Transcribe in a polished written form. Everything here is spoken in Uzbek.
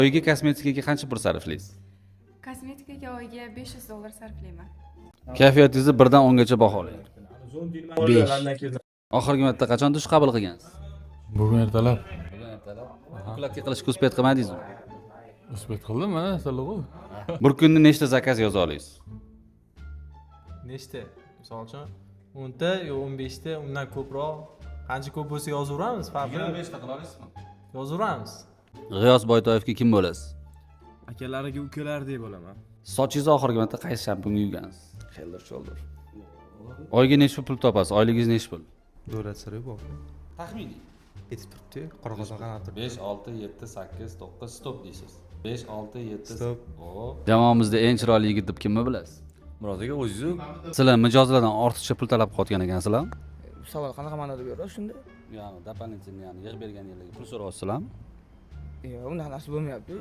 Oyiga kosmetikaga qancha pul sarflaysiz? Kosmetikaga oyiga $500 sarflayman. Kayfiyatingizni 1 dan 10 gacha baholang. 5. Oxirgi marta qachon dush qabul qilgansiz? Bugun ertalab. Bugun ertalab. Укладка qilishga успеть qilmadingizmi? Успеть qildim, mana silliq. Bir kunda nechta заказ yoza olasiz? Nechta? Misol uchun, 10 ta yo 15 ta, undan ko'proq. Qancha ko'p bo'lsa, yozaveramiz, farqi yo'q. 25 ta qila olasizmi? Yozaveramiz. G'iyos Boytoyevga kim bo'lasiz? Akalariga ukalardek bo'laman. Sochingizni oxirgi marta qaysi shampunga yuvgansiz? Head and Shoulder. Oyiga necha pul topasiz? Oyligingiz necha pul? Davlat siri bu. Taxminiy. Yetib turibdi, Qoraqalpoq qanab turibdi. 5, 6, 7, 8, 9, stop deysiz. 5, 6, 7. Stop. Jamoamizda eng chiroyli yigit deb kimni bilasiz? Murod aka, o'zingiz. Sizlar mijozlardan ortiqcha pul talab qilayotgan ekansizlar. Savol qanaqa ma'noda beradi shunda? Ya'ni дополнительный, ya'ni yig'ib bergan yerlarga pul so'rayapsizlarmi? Yo'q, unaqa narsa bo'lmayapti.